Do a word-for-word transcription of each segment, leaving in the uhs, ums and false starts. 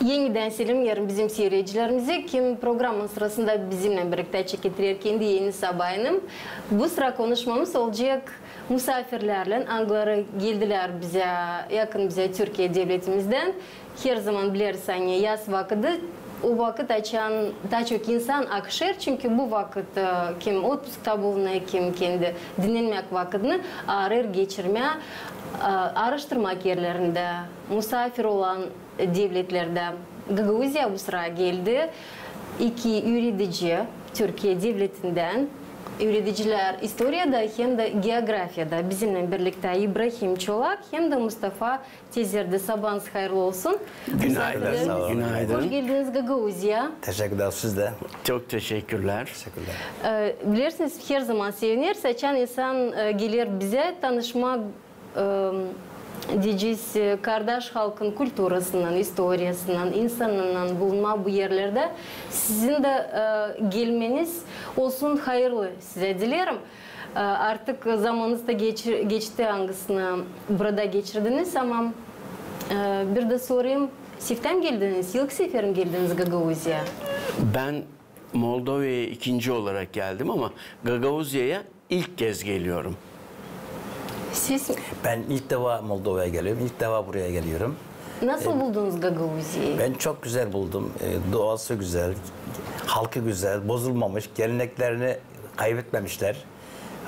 Enidän selämneerim bizim siiredicilerimizi, kim programanın sırasında bizimnän birliktä çekettirer kendi eni sabayını. Bu sıra konuşmamız olacek musaafirlärlän, angıları geldilär bizä, yakın bizä Türkiye devletimizdän. Her zaman bileriz, ani yaz vakıdı, o vakıt, açan taa çok insan akşêr, çünkü bu vakıt, e, kim otpuskta bulunêr, kim kendi dinnenmäk vakıdını arêêr geçirmää, e, aaraştırmak erlerindä, musaafir olan devletlerdä. Gagauziyaya bu sıra geldi iki üüredici Türkiye devletindän, üüredicilär istoriyada hem dä geografiyada bizimnän birliktä İbrahim Çolak hem dä Mustafa Tezerdi. Sabanız hayırlı olsun. Günaydın. Sağ olun. Günaydın. Hoş geldiniz Gagauziyaya. Teşekkürler, siz de. Çok teşekkürler. Teşekkürler. E, bilersiniz, her zaman sevineriz, açan insan, e, geler bizä tanışmaa, e, deyecez, e, kardaş halkın kulturasınnan, istoriyasınnan, insanınnan, bulunmaa bu erlerdä. Sizin dä, e, gelmeniz olsun hayırlı, sizä dilerim. E, artık zamanınız da geç-, geçti, angısını burada geçirdiniz, ama, e, bir dä sorayım, siftän geldiniz, ilk seferim geldiniz Gagauziyaya? Ben Moldova'ya ikinci olarak geldim ama Gagavuzya'ya ilk kez geliyorum. Siz? Ben ilk defa Moldova'ya geliyorum, ilk defa buraya geliyorum. Nasıl buldunuz Gagavuzyayı? Ben çok güzel buldum. E, doğası güzel, halkı güzel, bozulmamış, geleneklerini kaybetmemişler.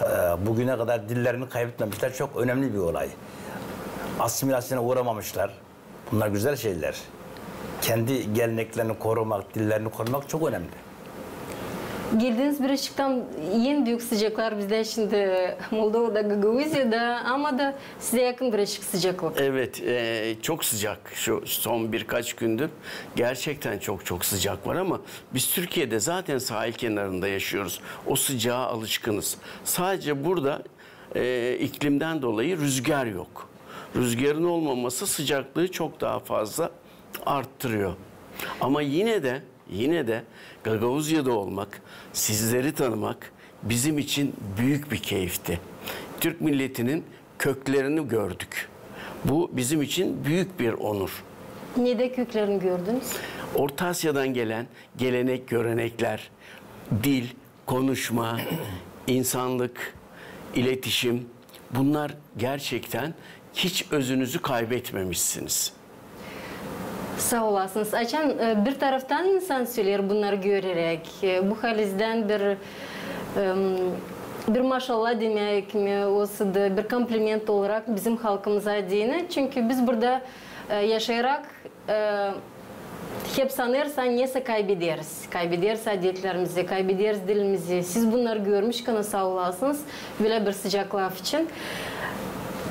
E, bugüne kadar dillerini kaybetmemişler. Çok önemli bir olay. Asimilasyona uğramamışlar. Bunlar güzel şeyler. Kendi geleneklerini korumak, dillerini korumak çok önemli. Geldiniz birazcık tam en büük sıcaklar bizdä şindi Moldovada, Gagauziyada, ama da sizä yakın birazcık sıcaklık. Evet, e, çok sıcak şu son birkaç gündür. Gerçekten çok çok sıcak var ama biz Türkiye'de zaten sahil kenarında yaşıyoruz. O sıcağa alışkınız. Sadece burada e, iklimden dolayı rüzgar yok. Rüzgarın olmaması sıcaklığı çok daha fazla arttırıyor. Ama yine de, yine de Gagavuzya'da olmak, sizleri tanımak bizim için büyük bir keyifti. Türk milletinin köklerini gördük. Bu bizim için büyük bir onur. Nedä köklerini gördünüz? Orta Asya'dan gelen gelenek, görenekler, dil, konuşma, insanlık, iletişim, bunlar gerçekten hiç özünüzü kaybetmemişsiniz. Saa olasınız. Açan, e, bir taraftan insan söleer bunnarı göreräk, e, bu halizdän bir, em, bir maşalla demäk mi olsa da, bir kompliment olarak bizim halkımıza deyni. Çünkü biz burada, e, yaşayarak, e, hep sanêrız, ani nesä kaybederiz. Kaybederiz adetlerimizi, kaybederiz dilimizi. Siz bunnarı görmüşkän, saa olasınız, bölä bir sıcak laf için.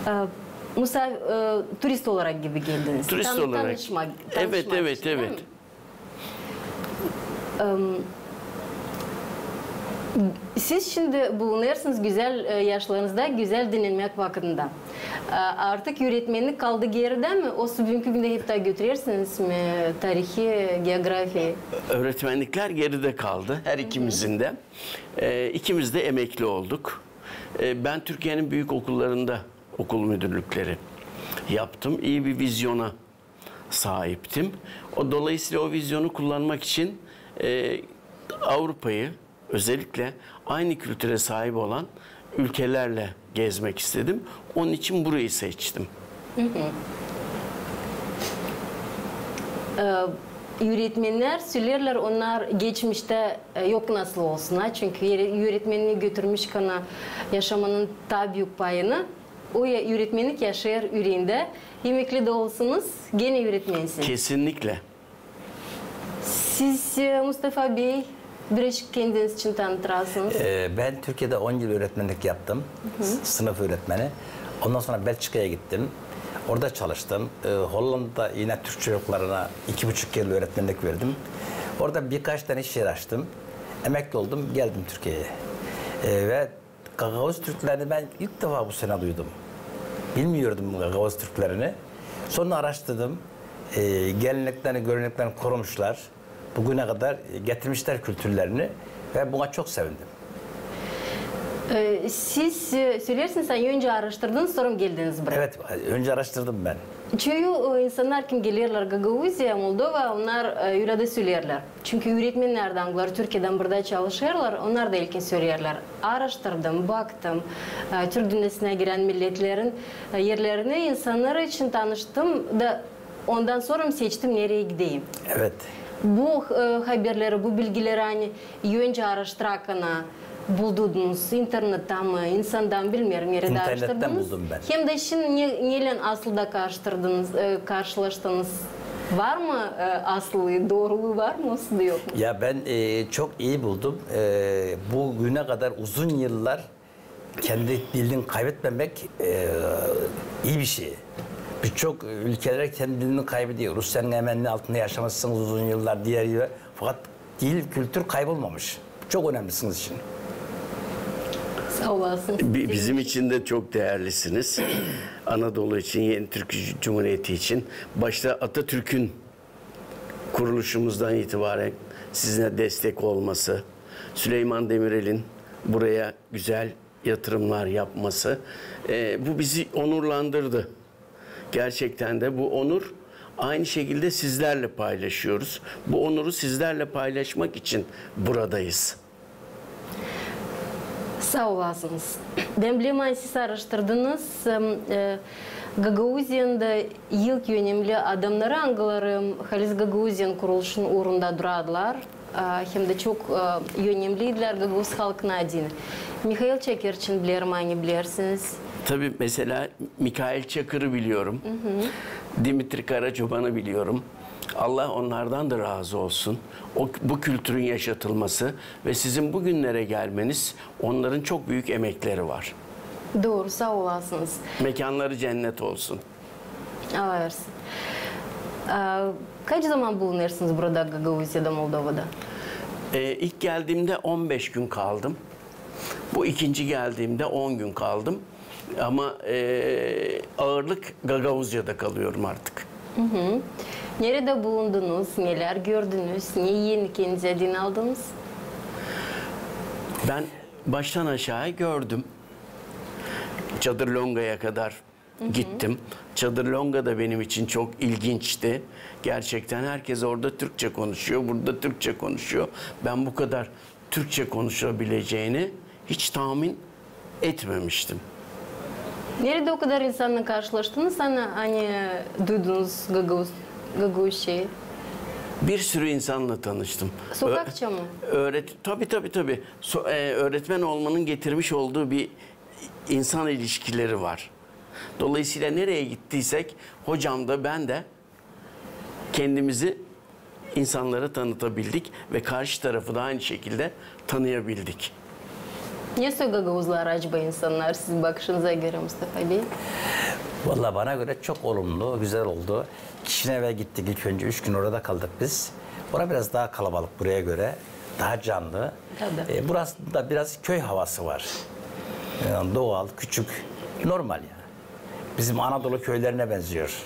E, musa-, e, turist olarak gibi geldiniz. Turist olarak. Tanışmak, evet, tanışmak evet, için, evet. Em, siz şindi bulunêrsınız gözäl, e, yaşlarınızda, gözäl dinnenmäk vakıdında. E, artık üüretmennik kaldı geridä mi? Osa büünkü gündä hep taa götürersiniz mi tarihi, geografiyayı? Öğretmenlikler geride kaldı, her ikimizin de. E, ikimiz de emekli olduk. E, ben Türkiye'nin büyük okullarında okul müdürlükleri yaptım. İyi bir vizyona sahiptim. O, dolayısıyla o vizyonu kullanmak için, e, Avrupa'yı, özellikle aynı kültüre sahip olan ülkelerle gezmek istedim. Onun için burayı seçtim. E, üüretmennär söleerlär, onnar geçmiştä, e, yok nasıl olsun, ha? Çünkü üüre-, üüretmenni götürmüşkän yaşamanın taa büük payını. O ya üüretmennik yaşêêr üreendä. Emekli dä olsanız, genä üüretmensiniz. Kesinlikle. Siz, e, Mustafa bey, birazcık kendiniz için tanıtırasınız. Ee, ben Türkiye'de on yıl öğretmenlik yaptım. Sınıf öğretmeni. Ondan sonra Belçika'ya gittim. Orada çalıştım. Ee, Hollanda'da yine Türk çocuklarına iki buçuk yıl öğretmenlik verdim. Orada birkaç tane iş yeri açtım. Emekli oldum, geldim Türkiye'ye. Ee, ve Gagavuz Türklerini ben ilk defa bu sene duydum. Bilmiyordum Gagavuz Türklerini. Sonra araştırdım. Ee, geleneklerini, göreneklerini korumuşlar. Bugüne kadar getirmişler kültürlerini ve buna çok sevindim. E, siz, e, söleersiniz, ani öncä aaraştırdınız, sora geldiniz buraya. Evet, öncä aaraştırdım bän. Çoyu, e, insannar, kim gelerlär Gagauziyaya, Moldovaya, onnar, e, ölä dä söleerlär. Çünkü üüretmennär dä, angıları Türkiyedän burada çalışêrlar, onnar da ilkin söleerlär: aaraştırdım, baktım, e, Türk dünnäsinä girän milletlerin, e, erlerini, insannarı için tanıştım da ondan sora seçtim, nereyi gideyim. Evet. Bu, e, haberleri, bu bilgileri, ani öncä aaraştırakana buldunuz, internettä mi, insandan, bilmeerim, neredä aaraştırdınız. İnternettän buldum bän. Hem dä şindi ne, neylän asıl da karşılaştırdınız, e, karşılaştınız? Var mı, e, asılı, dooruluu var mı, osa da yok mu? Ya bän, e, çok ii buldum. E, bu günä kadar uzun yıllar kendi dilini kaybetmemek, e, ii bir şey. Birçok ülkeler kendi dilini kaybediyor. Rusya'nın emelinin altında yaşamışsınız uzun yıllar, diğer gibi. Fakat dil, kültür kaybolmamış. Çok önemlisiniz için. Saa olasın. Bi-, bizim için de çok değerlisiniz. Anadolu için, Yeni Türk Cumhuriyeti için. Başta Atatürk'ün kuruluşumuzdan itibaren sizinle destek olması, Süleyman Demirel'in buraya güzel yatırımlar yapması, e, bu bizi onurlandırdı. Gerçekten de bu onur aynı şekilde sizlerle paylaşıyoruz. Bu onuru sizlerle paylaşmak için buradayız. Saa olasınız. Bän bilerim, ani siz aaraştırdınız, em, e, Gagauziyanın da ilk önemli adamnarı, angıları halis Gagauziyanın kuruluşunun uurunda duradılar. E, hem dä çok, e, önemliydilär gagauz halkına deyni. Mihail Çakır için bilerim, ani bilersiniz. Tabii, mesela Mikail Çakır'ı biliyorum. Dimitri Karaçoban'ı biliyorum. Allah onlardan da razı olsun. O, bu kültürün yaşatılması ve sizin bugünlere gelmeniz, onların çok büyük emekleri var. Dooru, saa olasınız. Mekânları cennet olsun. Alayırsın. E, kaç zaman bulunêrsınız burada, Gagauziyada, Moldovada? E, ilk geldiğimde on beş gün kaldım. Bu ikinci geldiğimde on gün kaldım. Ama, e, ağırlık Gagauziyada kalıyorum artık. Neredä bulundunuz, nelär gördünüz, ne eni kendinize deyni aldınız? Ben baştan aşağı gördüm. Çadırlonga'ya kadar gittim. Çadırlonga da benim için çok ilginçti. Gerçekten herkes orada Türkçe konuşuyor, burada Türkçe konuşuyor. Ben bu kadar Türkçe konuşabileceğini hiç tahmin etmemiştim. Neredä o kadar insannan karşılaştınız, ani, ani duydunuz gagauz, gagauz şeyi? Bir sürü insanla tanıştım. Sokakça mı? Öğret-, tabii, tabii, tabii. So-, e, öğretmen olmanın getirmiş olduğu bir insan ilişkileri var. Dolayısıyla nereye gittiysek hocam da, ben de kendimizi insanlara tanıtabildik ve karşı tarafı da aynı şekilde tanıyabildik. Nesoy gagauzlar acaba insannar, sizin bakışınıza görä, Mustafa bey? Valla bana göre çok olumlu, güzel oldu. Kişinev'e gittik ilk önce, üç gün orada kaldık biz. Ora biraz daha kalabalık buraya göre, daha canlı. Tabii. E, burasında biraz köy havası var. Yani doğal, küçük, normal yani. Bizim Anadolu köylerine benziyor.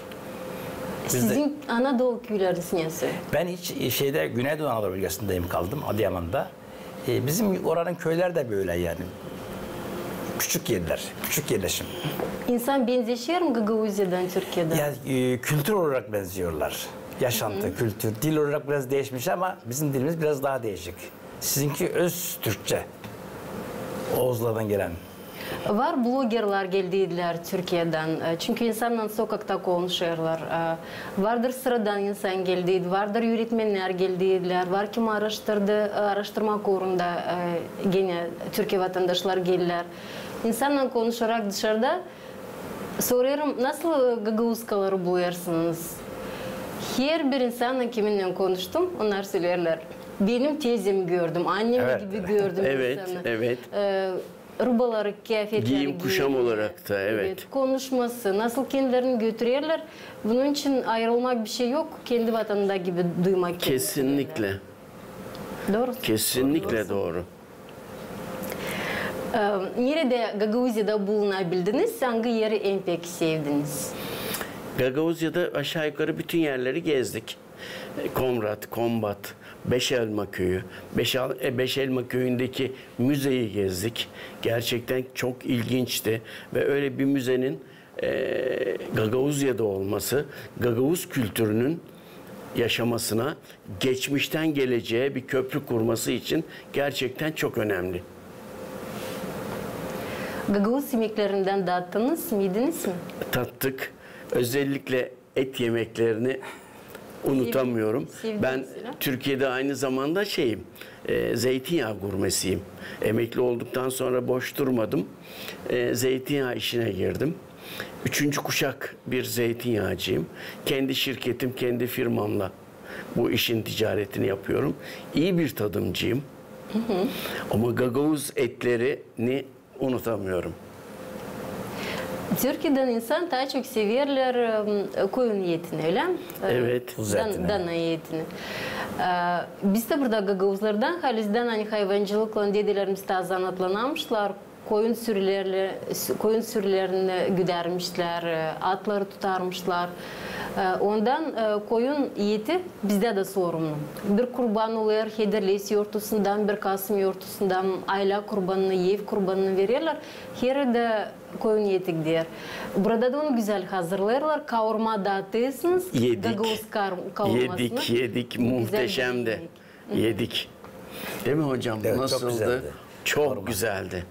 Biz de Sizin Anadolu küüleriniz nesoy? Ben hiç, e, şeyde, Güneydoğu Anadolu bölgesindeyim, kaldım Adıyaman'da. E, bizim oranın köyleri de böyle yani. Küçük yerler, küçük yerleşim. İnsan benzeşer mi Gagauziyadan Türkiyeyä? Ya, e, kültür olarak benziyorlar. Yaşantı, kültür, dil olarak biraz değişmiş ama bizim dilimiz biraz daha değişik. Sizinki öz Türkçe. Oğuzlardan gelen. Var blogerlar geldiydiler Türkiyeyän, e, çünkü insannan sokakta konuşêrlar. E, vardır sıradan insan geldiydi, vardır üüretmennär geldiydilär, var kim aaraştırdı, e, aaraştırmak uurunda, e, genä Türkiye vatandaşları geldilär. İnsannan konuşarak dışarda sorêrım, nasıl gagauzkaları bulêrsınız? Herbir insannan, kiminnän konuştum, onnar söleerlär: benim teyzemi gördüm, annemi gibi gördüm insanı. Evet, evet. E, rubaları, kıyafetleri, giyim kuşam olarak da, evet. Evet, konuşması, nasıl kendilerini götürerlär, bunun için ayırılmak bir şey yok, kendi vatanında gibi duymak kendilerini. Kesinlikle. Doğru. Kesinlikle doğru. E, neredä Gagauziyada bulunabildiniz, angı eri en pek sevdiniz? Gagauzya'da aşağı yukarı bütün yerleri gezdik. E, Komrat, Kombat, Beşelma köyü. Beşal-, e, Beşelma köyündeki müzeyi gezdik. Gerçekten çok ilginçti. Ve öyle bir müzenin e, Gagauzya'da olması, Gagauz kültürünün yaşamasına, geçmişten geleceğe bir köprü kurması için gerçekten çok önemli. Gagauz imeklerinden dattınız mı, idiniz mi? Tattık. Özellikle et yemeklerini unutamıyorum. Sevdim, Ben mesela. Türkiye'de aynı zamanda şeyim, e, zeytinyağı gurmesiyim. Emekli olduktan sonra boş durmadım. E, zeytinyağı işine girdim. Üçüncü kuşak bir zeytinyağcıyım. Kendi şirketim, kendi firmamla bu işin ticaretini yapıyorum. İyi bir tadımcıyım. Ama gagauz etlerini unutamıyorum. Türkiye'den insan taa çok severlär, e, koyun etini, ölä mi? E, Evet. Kuzu etini. Dana etini. E, biz dä burada gagauzlardan, halizdän, ani hayvancılıklan dedelerimiz taa zanaatlanamuşlar. Koyun sürülerini, koyun sürülerini güdärmişlär, e, atları tutarmışlar. E, ondan, e, koyun eti bizdä dä sorumlu. Bir kurban olêr, Hederlez yortusundan, bir Kasım yortusundan, aylä kurbanını, ev kurbanını vererlär. Herä dä koyun eti gider. Burada da onu gözäl hazırlêêrlar. Kaurma dattınız. Yedik. Gagauz kar-, kaurmasını. Yedik, yedik. Gözäl bir Muhteşemdi. yemek. Yedik. Değil mi hocam? Evet, çok Nasıldı? güzeldi. Çok Kaurma. Güzeldi.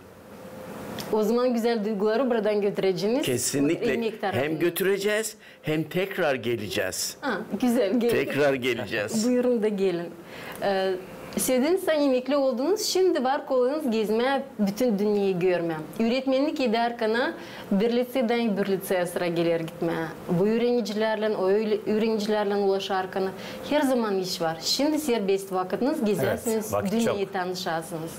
O zaman gözäl duyguları buradan götüreceniz. Kesinlikle. Yemek tarafından. Hem götüreceğiz hem tekrar geleceğiz. Ha, gözäl, gelin. Tekrar geleceğiz. Buyurun da gelin. E, Sölediniz, ani emekli oldunuz, şindi var kolayınız gezmää, bütün dünneyayı görmää. Üüretmenlik edärkän bir liţeydan bir liţeya sıra geler gitmää. Bu üürenicilärlän, o üürenicilärlän ulaşarkän herzaman iş var. Şindi serbest vakıtınız, gezäsiniz, Evet, vakıt dünneyayı çok. tanışasınız.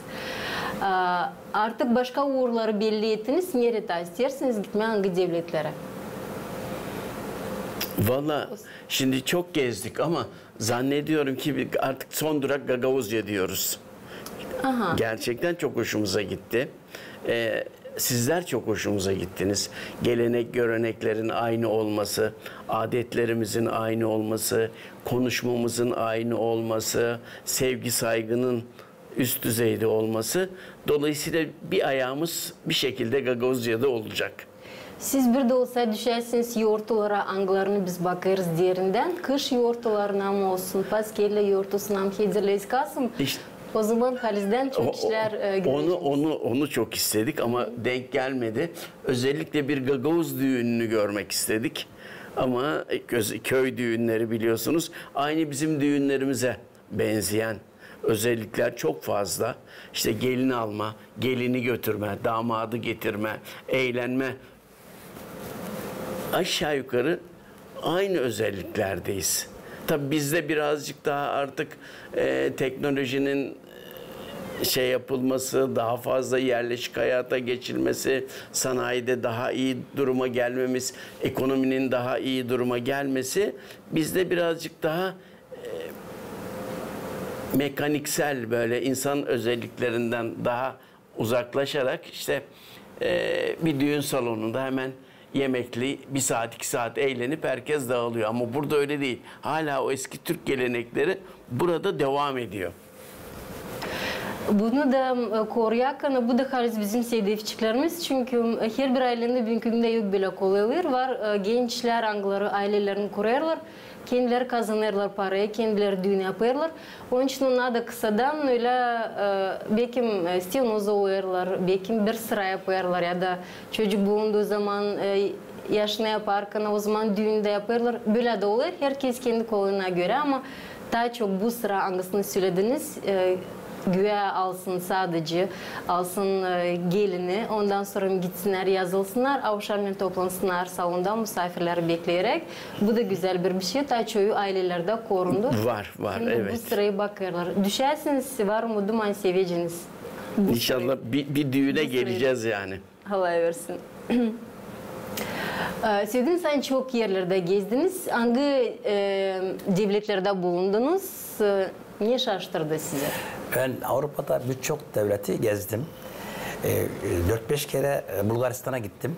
A, artık başka uurları belli ettiniz, neredä isteersiniz gitmää, angı devletlerä? Valla şimdi çok gezdik ama zannediyorum ki bir- artık son durak Gagauzya diyoruz. Aha. Gerçekten çok hoşumuza gitti. Ee, sizler çok hoşumuza gittiniz. Gelenek, göreneklerin aynı olması, adetlerimizin aynı olması, konuşmamızın aynı olması, sevgi saygının üst düzeyde olması. Dolayısıyla bir ayağımız bir şekilde Gagauzya'da olacak. Siz bir dä olsa düşäsiniz yortulara, angılarını biz bakêrız derindän, kış yortularına mı olsun, Paskellä yortusuna mı, Hederlez, Kasım, İşte o zaman halizdän çok O- o- işlär e, onu göreceniz. onu onu çok istedik ama denk gelmedi. Özellikle bir Gagauz düğününü görmek istedik. Ama göz- köy düğünleri biliyorsunuz aynı bizim düğünlerimize benzeyen özellikler çok fazla. İşte gelin alma, gelini götürme, damadı getirme, eğlenme. Aşağı yukarı aynı özelliklerdeyiz. Tabii bizde birazcık daha artık e, teknolojinin şey yapılması, daha fazla yerleşik hayata geçilmesi, sanayide daha iyi duruma gelmemiz, ekonominin daha iyi duruma gelmesi bizde birazcık daha e, mekaniksel, böyle insan özelliklerinden daha uzaklaşarak işte e, bir düğün salonunda hemen yemekli bir saat, iki saat eğlenip herkes dağılıyor. Ama burada öyle değil. Hala o eski Türk gelenekleri burada devam ediyor. Bunu da e, koruyarkän, bu da haliz bizim sedefiçiklerimiz, çünkü e, herbir aylenin büünkü gündä yok bölä kolaylık. Var e, gençlär, angıları aylelerini kurêrlar, kendileri kazanêrlar parayı, kendileri düün yapêrlar. Onun için onnar da kısadan ölä e, bekim e, stenoza olêrlar, bekim bir sıra yapêrlar ya da çocuk bulunduğu zaman e, yaşına yaparkän, o zaman düün dä yapêrlar. Bölä dä olêr, herkez kendi kolayına görä, ama taa çok bu sıra, angısını sölediniz, e, güya alsın sadece, alsın e, gelini, ondan sora gitsinnär, yazılsınnar, avşamnen toplansınnar salonda musaafirleri bekleyerek. Bu da gözäl bir bişey, taa çoyu aylelerdä korundu. Var, var, Şimdi bu evet. Sırayı bakêrlar. Düşäsiniz, var umudum, ani seveceniz. İnşallah bir, bir düğüne geleceğiz yani. Halaversin. E, Sölediniz, ani çok erlerdä gezdiniz. Angı e, devletlerdä bulundunuz? E, ne şaştırdı sizi? Ben Avrupa'da birçok devleti gezdim. E, dört beş kere e, Bulgaristan'a gittim.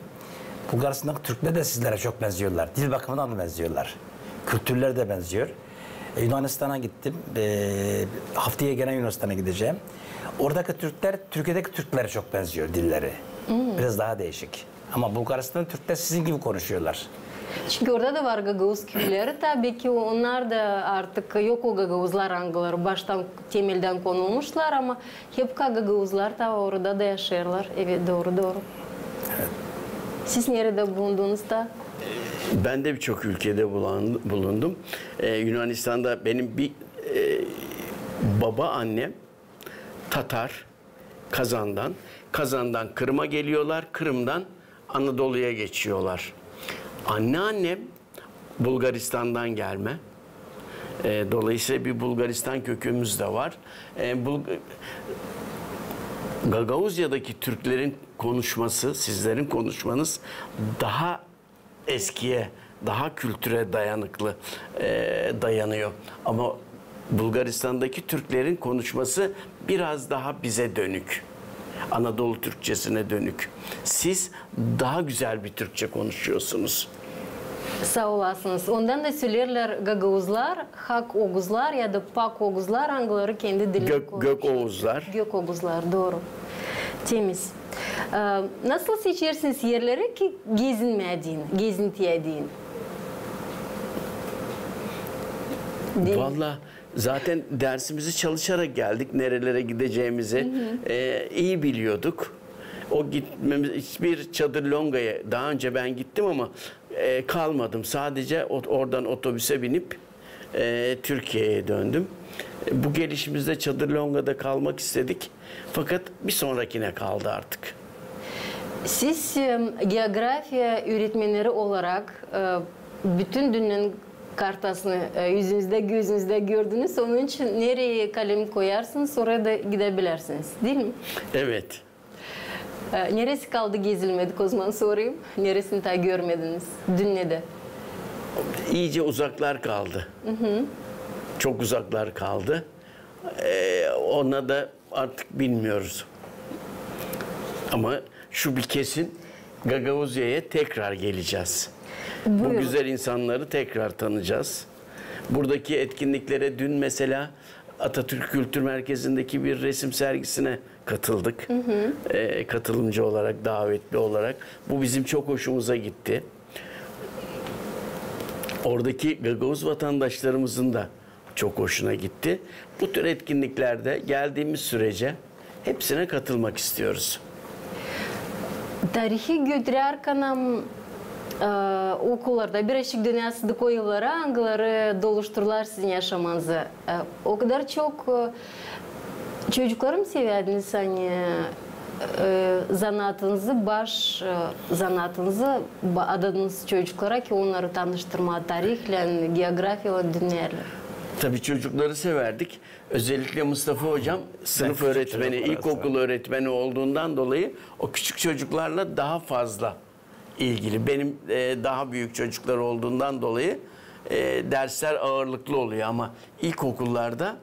Bulgaristan'daki Türkler de sizlere çok benziyorlar. Dil bakımından da benziyorlar. Kültürleri de benziyor. E, Yunanistan'a gittim. E, haftaya gene Yunanistan'a gideceğim. Oradaki Türkler Türkiye'deki Türklere çok benziyor dilleri. Biraz daha değişik. Ama Bulgaristan'da Türkler sizin gibi konuşuyorlar. Çünkü orada da var gagauz köyleri, tabii ki onlar da artık yok o gagauzlar, angıları baştan temeldän konulmuşlar, ama hep ka gagauzlar da orada da yaşêêrlar. Evet, dooru, dooru. Siz neredä bulundunuz da? Ben de birçok ülkede bulan- bulundum. Ee, Yunanistan'da benim bir e, baba annem Tatar, Kazan'dan. Kazan'dan Kırım'a geliyorlar, Kırım'dan Anadolu'ya geçiyorlar. Anneannem Bulgaristan'dan gelme. E, dolayısıyla bir Bulgaristan kökümüz de var. E, Bul- Gagauzya'daki Türklerin konuşması, sizlerin konuşmanız daha eskiye, daha kültüre dayanıklı e, dayanıyor. Ama Bulgaristan'daki Türklerin konuşması biraz daha bize dönük. Anadolu Türkçesine dönük. Siz daha güzel bir Türkçe konuşuyorsunuz. Saa olasınız. Ondan da söleerlär gagauzlar, hak oguzlar ya da pak oguzlar, angıları kendi dilini Gök- gök konuşêr. Oğuzlar. Gök oguzlar, dooru. Temiz. E, nasıl seçersiniz erleri ki gezinmää deyni, gezintiye deyni? Deyni. Valla zaten dersimizi çalışarak geldik. Nerelere gideceğimizi e, iyi biliyorduk. O gitmemiz bir Çadırlonga'ya, daha önce ben gittim ama e, kalmadım. Sadece o- oradan otobüse binip e, Türkiye'ye döndüm. E, Bu gelişimizde Çadırlonga'da kalmak istedik. Fakat bir sonrakine kaldı artık. Siz e, geografiya üüretmenleri olarak e, bütün dünnän kartasını e, üzünüzdä, gözünüzdä gördünüz. Onun için nereyi kalem koyarsınız, oraya da gidebilersiniz, değil mi? Evet. E, neresi kaldı gezilmedik, o zaman sorayım. Neresini taa görmediniz dünnedä? İyice uzaklar kaldı. Çok uzaklar kaldı. Ee, ona da artık bilmiyoruz. Ama şu bir kesin, Gagauzya'ya tekrar geleceğiz. Bu Buyurun. Güzel insanları tekrar tanıyacağız. Buradaki etkinliklere dün mesela Atatürk Kültür Merkezi'ndeki bir resim sergisine katıldık. Ee, katılımcı olarak, davetli olarak. Bu bizim çok hoşumuza gitti. Oradaki Gagauz vatandaşlarımızın da çok hoşuna gitti. Bu tür etkinliklerde geldiğimiz sürece hepsine katılmak istiyoruz. Tarihi götürärkän e, okullarda, birazcık dönärsiniz o yıllara, angıları doluşturdular sizin yaşamanızı. E, o kadar çok e, çocukları mı severdiniz, ani e, zanaatınızı, baş e, zanaatınızı ba- adadınız çocuklara ki onnarı tanıştırmaa tarihlän, geografiyalän, dünneerlän? Tabii çocukları severdik. Özellikle Mustafa hocam sınıf küçük öğretmeni, çocuklara ilkokul öğretmeni olduğundan dolayı o küçük çocuklarla daha fazla ilgili. Benim e, daha büyük çocuklar olduğundan dolayı e, dersler ağırlıklı oluyor ama ilkokullarda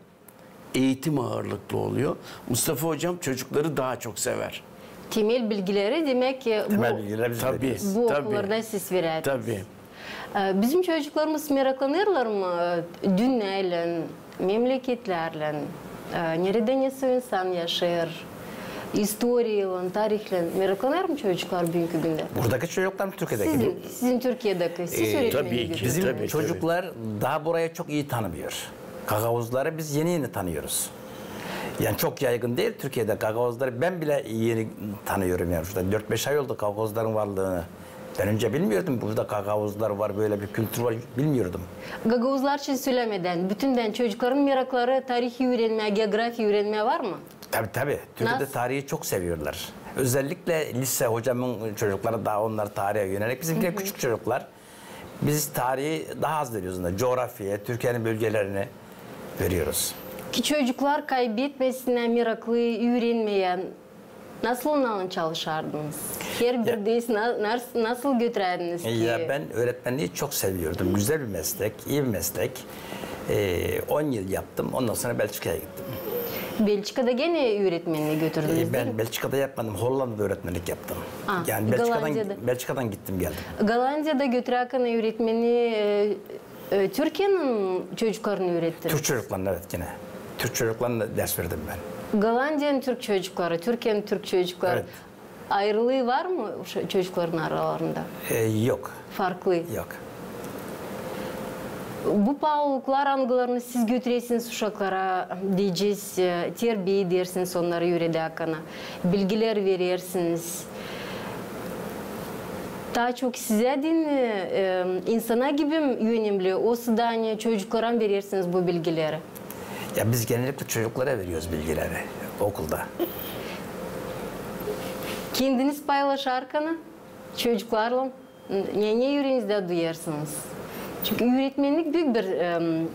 eğitim ağırlıklı oluyor. Mustafa hocam çocukları daha çok sever. Temel bilgileri demäk ki Temel bu, bilgileri biz Tabii. veriyoruz. bu Tabii. okullarda siz vererdiniz. Tabii. E, bizim çocuklarımız meraklanêrlar mı dünneylän, memleketlärlän, e, neredä nesoy insan yaşêêr, istoriyalän, tarihlän? Meraklanêr mı çocuklar büünkü gündä? Buradaki çocuklar mı Türkiye'deki? Sizin, sizin Türkiyedäki, siz Ee, öğretmeni tabii ki. götürdünüz. Bizim Tabii, tabii. Çocuklar daha burayı çok iyi tanımıyor. Gagauzları biz yeni yeni tanıyoruz. Yani çok yaygın değil Türkiye'de Gagauzları. Ben bile yeni tanıyorum yani. Şurada dört beş ay oldu Gagauzların varlığını. Ben önce bilmiyordum burada Gagauzlar var, böyle bir kültür var, bilmiyordum. Gagauzlar için sölemedän, bütündän çocukların merakları tarih üürenmää, geografiya üürenmää var mı? Tabii, tabii. Türkiye'de Nasıl? Tarihi çok seviyorlar. Özellikle lise hocamın çocukları daha onlar tarihe yönelik. Bizimkiler küçük çocuklar. Biz tarihi daha az veriyoruz. Coğrafyaya, Türkiye'nin bölgelerini veriyoruz. Ki çocuklar kaybetmesinnär meraklıyı, üürenmeyä. Nasıl onnarlan çalışardınız? Herbir dersi na-, nas-, nasıl götürärdiniz ki? Ya, ben öğretmenliği çok seviyordum. Güzel bir meslek, iyi bir meslek. Ee, on yıl yaptım. Ondan sonra Belçika'ya gittim. Belçika'da genä üüretmenlii götürdünüz, dä mi? Ee, ben Belçika'da yapmadım. Hollanda'da öğretmenlik yaptım. Aa, yani Belçika'dan, Gollandiyada. Belçika'dan gittim geldim. Gollandiyada götürärkän üüretmenlii, e, e, Türkiye'nin çocuklarını üürettiniz? Türk çocuklarına, evet, genä. Türk çocuklarına ders verdim ben. Gollandiyanın türk çocukları, Türkiye'nin türk çocukları. Evet. Ayırılıı var mı şu çocukların aralarında? E, yok. Farklı. Yok. Bu paalılıklar, angılarını siz götürersiniz uşaklara, deyecez, e, terbiye edersiniz onnarı üüredärkän, bilgileri verersiniz. Taa çok sizä deyni, e, insana gibi önemli, osa da ani çocuklara verersiniz bu bilgileri? Ya biz genellikle çocuklara veriyoruz bilgileri okulda. Kendiniz paylaşarkana çocuklarlan ne, ne üüreenizdä duyarsınız? Çünkü üüretmenlik büük bir, em,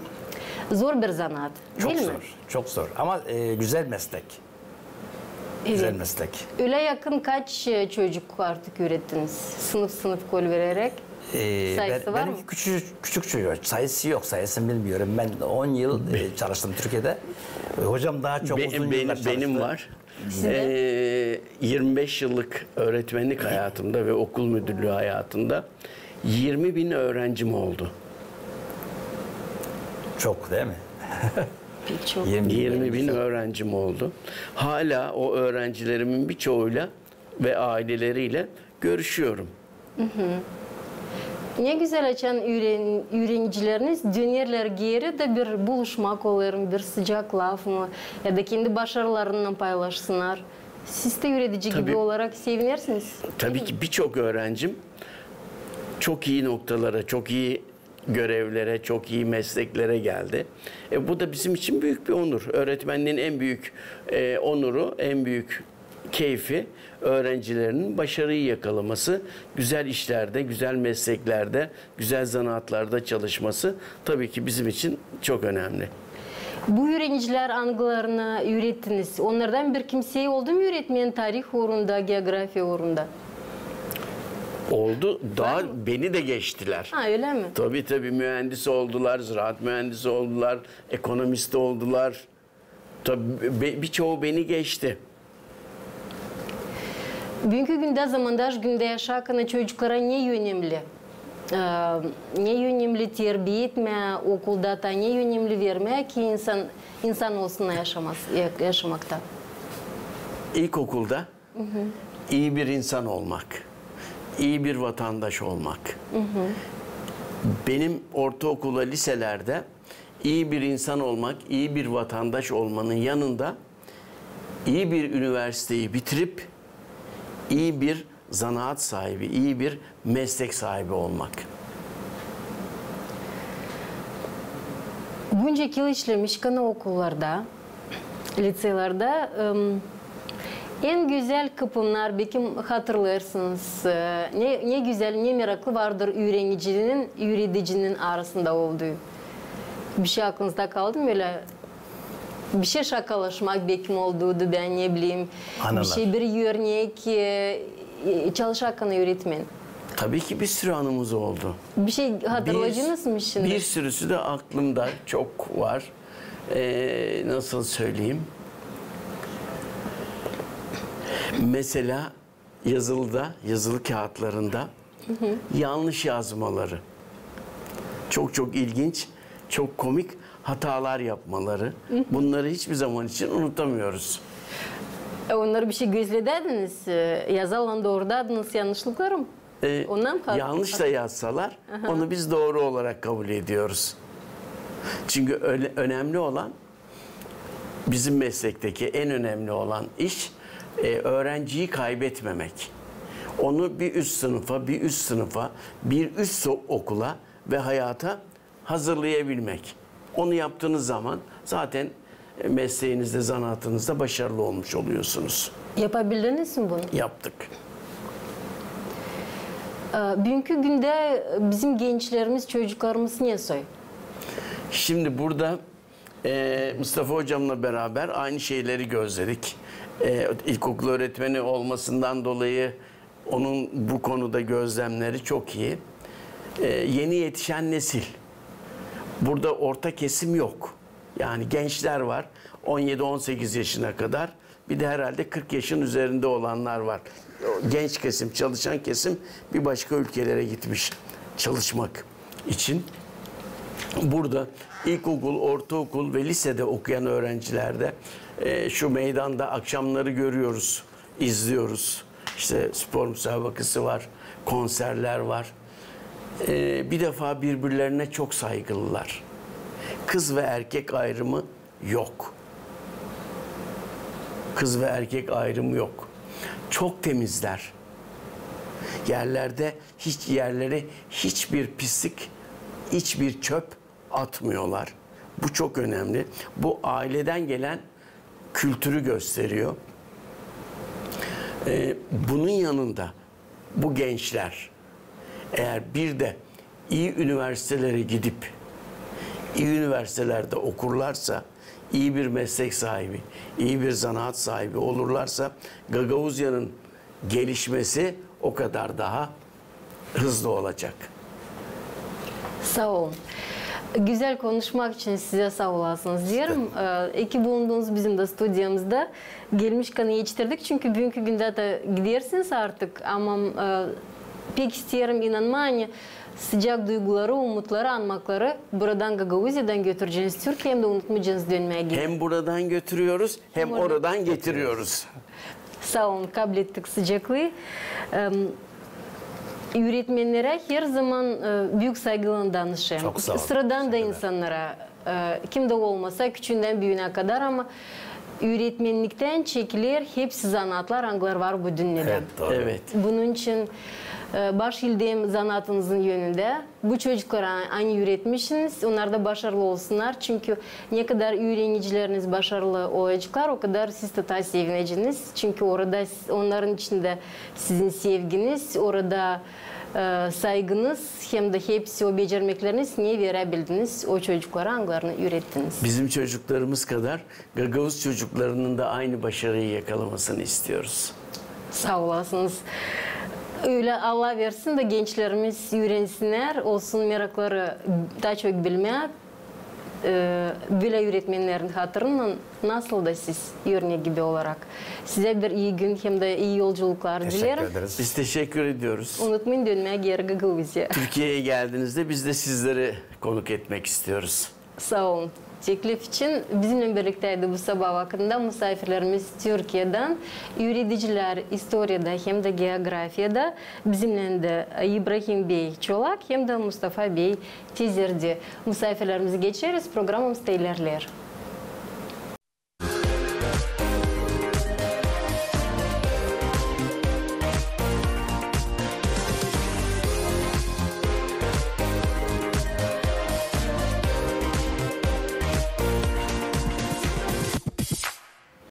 zor bir zanaat, diil mi? Çok zor, çok zor. Ama, e, güzel meslek. Evet. Güzel meslek. Ölä yakın kaç, e, çocuk artık üürettiniz? Sınıf-sınıf kol vereräk. Ee, sayısı var mı? Benim küçük, küçük çocuk. Sayısı yok, sayısını bilmiyorum. Ben on yıl, e, çalıştım Türkiye'de. E, hocam daha çok uzun yıllar çalıştı. Benim var. Sizin dä? Ee, yirmi beş yıllık öğretmenlik hayatımda ve okul müdürlüğü hayatında yirmi bin öğrencim oldu. Çok, değil mi? Pek çok. Yirmi bin öğrencim oldu. Hala o öğrencilerimin birçoğuyla ve aileleriyle görüşüyorum. Ne gözäl, açan üüren-, üürenicileriniz dönerlär geeri dä bir buluşmak olêr, bir sıcak laf mı, ya da kendi başarılarınnan paylaşsınnar. Siz dä üüredici gibi olarak sevinersiniz. Tabii ki, birçok öğrencim çok iyi noktalara, çok iyi görevlere, çok iyi mesleklere geldi. E, bu da bizim için büyük bir onur. Öğretmenliğin en büyük, e, onuru, en büyük keyfi öğrencilerinin başarıyı yakalaması, güzel işlerde, güzel mesleklerde, güzel zanaatlarda çalışması tabii ki bizim için çok önemli. Bu üürenicilär, angılarını üürettiniz, onnardan bir kimsey oldu mu üüretmän tarih uurunda, geografiya uurunda? Oldu. Daha beni de geçtiler. Ha, ölä mi? Tabii, tabii, mühendis oldular, ziraat mühendisi oldular, ekonomist oldular. Tabii, be-, birçoğu beni geçti. Büünkü gündä, zamandaş gündä yaşarkana çocuklara ne önemli? Ee, ne önemli terbiye etmää okulda, taa ne önemli vermää ki insan, insan olsun yaşamas-, ya-, yaşamakta? İlkokulda iyi bir insan olmak, iyi bir vatandaş olmak. Benim ortaokulda, liselerde iyi bir insan olmak, iyi bir vatandaş olmanın yanında iyi bir üniversiteyi bitirip iyi bir zanaat sahibi, iyi bir meslek sahibi olmak. Buncak yıl işlemişkän okullarda, liseylerdä, em, en gözäl kıpımnar, bekim hatırlêêrsınız, e, ne, ne gözäl, ne meraklı vardır üürenicinin, üüredicinin arasında olduu. Bişey aklınızda kaldı mı ölä? Bişey şakalaşmak bekim olduudu, bän ne bileyim. Anılar. Bişey bir örnek, e, e, çalışarkana üüretmän. Tabii ki bir sürü anımız oldu. Bişey hatırlayacınız mı şindi? Bir sürüsü de aklımda çok var. Ee, nasıl söyleyeyim? Mesela yazılıda, yazılı kâğıtlarında yanlış yazmaları. Çok çok ilginç, çok komik hatalar yapmaları. Bunları hiçbir zaman için unutamıyoruz. E, onnarı bişey gözledärdiniz, e, yazarlan doorudardınız yanlışlıkları mı? E, yanlış da yazsalar, onu biz doğru olarak kabul ediyoruz. Çünkü öne-, önemli olan, bizim meslekteki en önemli olan iş, e, öğrenciyi kaybetmemek. Onu bir üst sınıfa, bir üst sınıfa, bir üst so-, okula ve hayata hazırlayabilmek. Onu yaptığınız zaman zaten, e, mesleğinizde, zanaatınızda başarılı olmuş oluyorsunuz. Yapabildiniz mi bunu? Yaptık. E, büünkü gündä bizim gençlerimiz, çocuklarımız ne soy? Şimdi burada Ee, Mustafa hocamla beraber aynı şeyleri gözledik. Ee, ilkokul öğretmeni olmasından dolayı onun bu konuda gözlemleri çok iyi. Ee, yeni yetişen nesil. Burada orta kesim yok. Yani gençler var, on yedi on sekiz yaşına kadar. Bir de herhalde kırk yaşın üzerinde olanlar var. O genç kesim, çalışan kesim bir başka ülkelere gitmiş çalışmak için. Burada ilkokul, ortaokul ve lisede okuyan öğrencilerde, e, şu meydanda akşamları görüyoruz, izliyoruz. İşte spor müsabakası var, konserler var. E, bir defa birbirlerine çok saygılılar. Kız ve erkek ayrımı yok. Kız ve erkek ayrımı yok. Çok temizler. Yerlerde hiç, yerleri hiçbir pislik, hiçbir çöp atmıyorlar. Bu çok önemli. Bu aileden gelen kültürü gösteriyor. Ee, bunun yanında bu gençler eğer bir de iyi üniversitelere gidip iyi üniversitelerde okurlarsa, iyi bir meslek sahibi, iyi bir zanaat sahibi olurlarsa Gagauzya'nın gelişmesi o kadar daha hızlı olacak. Saa olun. Gözäl konuşmak için sizä saa olasınız deerim. Ee, iyi ki bulunduunuz bizim dä studiyamızda. Gelmişkän etiştirdik, çünkü büünkü gündä dä gidersiniz artık. Ama, e, pek isteerim inanmaa, ani sıcak duyguları, umutları, anmakları buradan, Gagauziyadan götüreceniz Türkiyeyä hem dä unutmayacanız dönmää geeri. Hem buradan götürüyoruz, hem oradan getiriyoruz. Saa olun, kablettik sıcaklıı. Em, üüretmennerä her zaman, e, büük saygıylan danışêrım. Çok saa olun. Sıradan da insannara, e, kim dä olmasa, küçüündän büüyüünä kadar, ama üüretmenniktän çekiler hepsi zanaatlar, angıları var bu dünnedä. Evet, doğru. Evet. Bunun için, e, baş ildeyim zanaatınızın önündä. Bu çocukları, ani üüretmişsiniz, onnar da başarılı olsunnar. Çünkü ne kadar üürenicileriniz başarılı olaceklar, o kadar siz dä taa sevineceniz. Çünkü orada s-, onnarın içindä sizin sevginiz, orada, e, saygınız, hem dä hepsi o becermekleriniz, ne veräbildiniz o çocuklara, angılarını üürettiniz. Bizim çocuklarımız kadar Gagauz çocuklarının da aynı başarıyı yakalamasını istiyoruz. Saa olasınız. Ölä Allah versin dä gençlerimiz üürensinnär, olsun merakları taa çok bilmää, e, bölä üüretmennerin hatırından, nasıl da siz örnek gibi olarak. Sizä bir ii gün hem dä ii yolculuklar dileerim. Teşekkür ederiz. Biz teşekkür ediyoruz. Unutmayın dönmää geeri Gagauziya. Türkiye'ye geldiğinizde biz de sizleri konuk etmek istiyoruz. Saa olun teklif için. Bizimnän birliktäydi bu sabaa vakıdında musaafirlerimiz Türkiyedän, üüredicilär istoriyada hem dä geografiyada. Bizimnän dä İbrahim bey Çolak hem dä Mustafa bey Tezerdi. Musaafirlerimizi geçeriz, programamız da ilerleer.